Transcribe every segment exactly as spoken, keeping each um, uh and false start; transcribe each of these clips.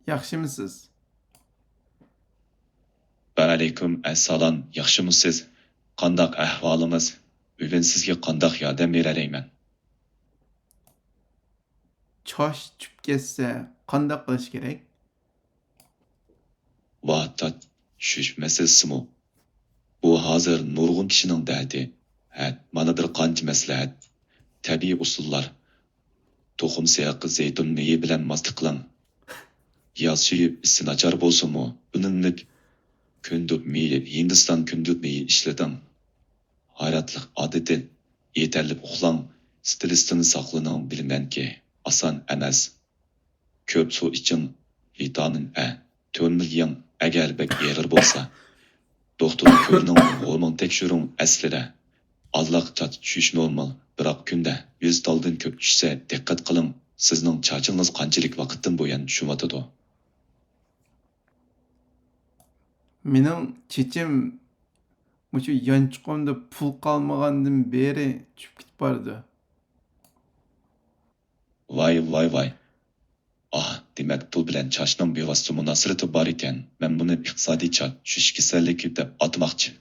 ياخشىمۇسىز؟ ۋەئەلەيكۇم ئەسسالام، ياخشىمۇسىز؟ قانداق ئەھۋالىڭىز؟ بۈگۈن سىزگە قانداق ياردەم بېرەلەيمەن؟ چاچ چۈشۈپ كەتسە قانداق قىلىش كېرەك؟ ۋاھ، چاچ چۈشۈش مەسىلىسىمۇ؟ بۇ ھازىر نۇرغۇن كىشىنىڭ دەردى. ھە، مانا بىر قانچە مەسلىھەت. تەبىئىي ئۇسۇللار. تۇخۇم سېرىقى زەيتۇن مېيى بىلەن ماستە قىلىڭ. يا سۈيى ئىسسى ناچار بولسىمۇ، ئۈنۈملۈك كۈندۈك مېيى، ھىندىستان كۈندۈك مېيى ئىشلىتىڭ. ھايراتلىق ئادىتى، يېتەرلىك ئۇخلاڭ، سترېستىن ساقلىنىڭ. بىلىمەنكى، ئاسان ئەمەس. كۆپ سۇ ئىچىڭ، ۋىتامىن ئە، تۆمۈر يەڭ، ئەگەر بەك ئېغىر بولسا، دوختۇرنى كۆرۈنۈڭ، ھورمون تەكشۈرۈڭ. ئەسلىدە، ئازراق چاچ چۈشۈش نورمال، بىراق كۈندە يۈز تالدىن كۆپ چۈشسە، دىققەت قىلىڭ، سىزنىڭ چاچىڭىز قانچىلىك ۋاقىتتىن بۇيان چۈشۈۋاتىدۇ؟ مېنىڭ چېچىم مۇشۇ يانچۇقۇمدا پۇل قالمىغاندىن بېرى چۈشۈپ كېتىپ بارىدۇ. ۋاي، ۋاي، ۋاي. ئاھ، دېمەك، پۇل بىلەن چاچنىڭ بىۋاسىتە مۇناسىۋىتى بار ئىكەن. مەن بۇنى ئىقتىسادىي چاچ چۈشۈش كېسەللىكى دەپ ئاتىماقچى.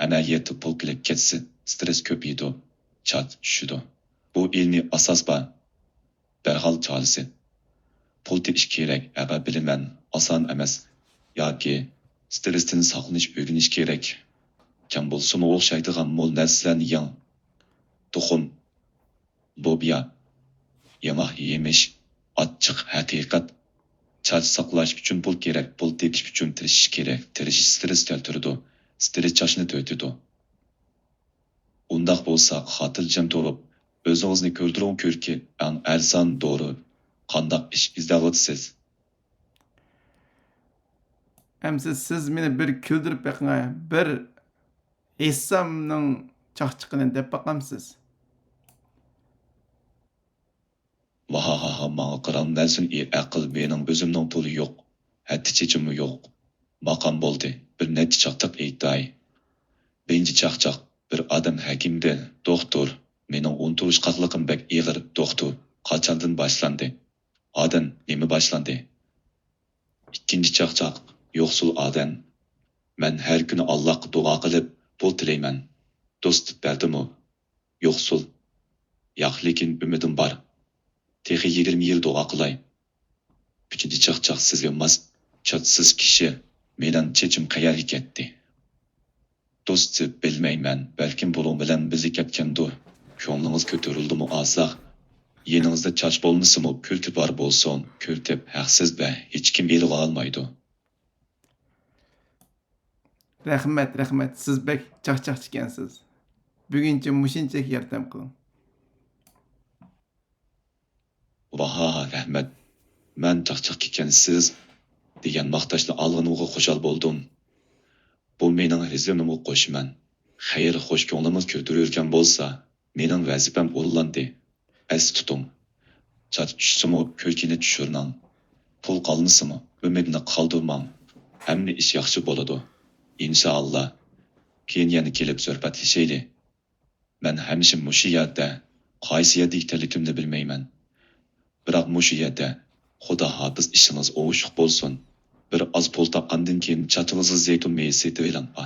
ئەمەلىيەتتە پۇل كېلىپ كەتسە، سترېس كۆپىيىدۇ، چاچ چۈشىدۇ. بۇ ئىلمىي ئاساس بار. دەرھال چارىسى. پۇل تېپىش كېرەك، ئەۋە بىلىمەن، ئاسان ئەمەس. ياكى سترېستىن ساقلىنىش ئۆگىنىش كېرەك. كەم بولسىمۇ ئوخشايدىغان مول نەرسىلەرنى يەڭ. تۇخۇم، لوبيا، ياڭاق يېمىش، ئاچچىق ھەقىقەت. چاچ ساقلاش ئۈچۈن پۇل كېرەك، پۇل تېپىش ئۈچۈن تىرىشىش كېرەك. تىرىشىش سترېس كەلتۈرىدۇ، سترېس چاچنى تۆۋىتىدۇ. ئۇنداق بولسا خاتىرجەم تۇرۇپ، ئۆزىڭىزنى كۆردۈرۈڭ كۆركى، ئەڭ ئەرزان دورا. قانداق ئىش ئىزدەۋاتىسىز؟ ئەمسە سىز مېنى بىر كۈلدۈرۈپ بېقىڭە، بىر ھېسسامنىڭ چاقچىقىنى دەپ باقامسىز؟ ۋاھاھاھا، ماڭا قاراڭ، نەرسىنى ئەقىل، مېنىڭ ئۆزۈمنىڭ پۇلى يوق، ھەتتا چېچىممۇ يوق. ماقام بولدى، بىر نەچچە چاقچاق ئېيتاي. بىرىنچى چاقچاق، بىر ئادەم ھەكىمگە، دوختۇر، مېنىڭ ئۇنتۇلۇشقاقلىقىم بەك ئېغىر، دوختۇر، قاچاندىن باشلاندى؟ ئادەم، نېمە باشلاندى؟ ئىككىنچى چاقچاق، يوقسۇل ئادەم، مەن ھەر كۈنى ئاللاغا دۇئا قىلىپ، پۇل تىلەيمەن. دوست بەردىمۇ؟ يوقسۇل، ياق، لېكىن ئۈمىدىم بار. تېخى يىگىرمە يىل دۇئا قىلاي. ئۈچىنچى چاقچاق، سىزگە ماس چاچسىز كىشى، مېنىڭ چېچىم قەيەرگە كەتتى؟ دوست، بىلمەيمەن، بەلكىم بۇنىڭ بىلەن بىزى كەتكەندۇ. كۆڭلىڭىز كۆتۈرۈلدىمۇ ئازراق؟ يېنىڭىزدا چاچ بولمىسىمۇ، كۈلكە بار بولسۇن. كۈلكە ھەقسىز ۋە ھېچكىم ئېلىۋالالمايدۇ. رەھمەت، رەھمەت، سىز بەك چاقچاقچىكەنسىز. بۈگۈنچە مۇشۇنچىلىك ياردەم قىلىڭ. ۋاھاھا، رەھمەت. مەن چاقچاقچىكەنسىز دېگەن ماختاشنى ئالغىنىمغا خۇشال بولدۇم. بۇ مېنىڭ ھېزىمنىمۇ قوشىمەن. خەير، خوش كۆڭلىڭىز كۆتۈرۈلگەن بولسا، مېنىڭ ۋەزىپەم ئورۇنلاندى. ئەستە تۇتۇڭ، چاچ چۈشسىمۇ كۈلكىنى چۈشۈرمەڭ. پۇل قالمىسىمۇ ئۈمىدنى قالدۇرماڭ. ھەممە ئىش ياخشى بولىدۇ، ئىنشائاللا. كېيىن يەنە كېلىپ سۆھبەتلىشەيلى. مەن ھەمىشە مۇشۇ يەردە، قايسى يەردە ئىكەنلىكىمنى بىلمەيمەن. بىراق مۇشۇ يەردە. خۇدا ھاپىز، ئىشىڭىز ئوڭۇشلۇق بولسۇن. بىر ئاز پۇل تاپقاندىن كېيىن چاچىڭىزغا زەيتۇن مېيى سېتىۋېلىڭ، ئا.